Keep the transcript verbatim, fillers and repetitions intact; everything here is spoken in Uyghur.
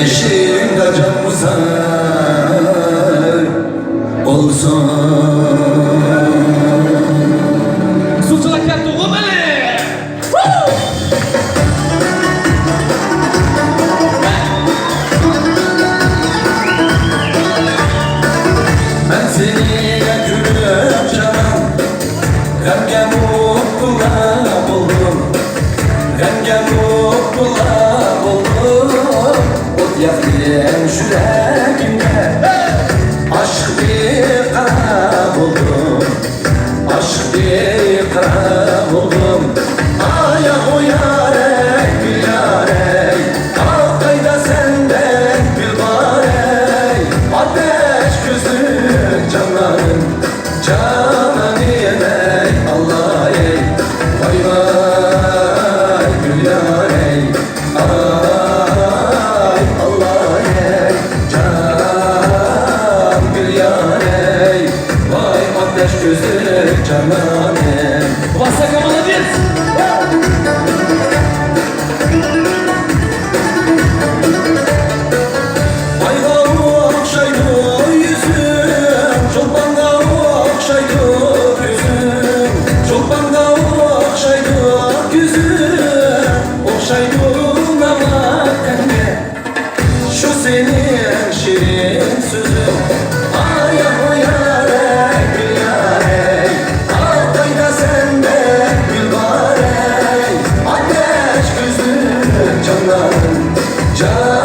ئېشىڭدا جانساز بولسۇن. سۇچىلار كەلدى، غۇمىلى! مەن سېنى كۆرۈپ جانان، غەمگە مۇپتىلا بولدۇم، غەمگە مۇپتىلا بولدۇم. ئوت ياقتىڭ يۈرىكىمگە، ئاشىق بىقارار بولدۇم، ئاشىق بىقارار بولدۇم. ئاياغ ئويارەي، گۈل يارەي، ئاقايدا سەندەك گۈل بارەي، ئاتەش كۆزلۈك جانانىم. جانانىم ئەي، ئاللاي، ۋاي ۋاي، گۈل يارەي، ئاي، ئاللاي، جان گۈل يارەي، ۋاي ئاتەش كۆزلۈك جانانىم. Васака, молодец! ئايغا ئوخشايدۇ يۈزۈڭ، چولپانغا ئوخشايدۇ كۆزۈڭ، چولپانغا ئوخشايدۇ كۆزۈڭ، ئوخشايدۇ ماڭا تەنگە شۇ سېنىڭ شېرىن سۆزۈڭ. ئاياغ ئويارەي، گۈل يارەي، ئاقايدا سەندەك گۈل بارەي، ئاتەش كۆزلۈك جانانىم، جان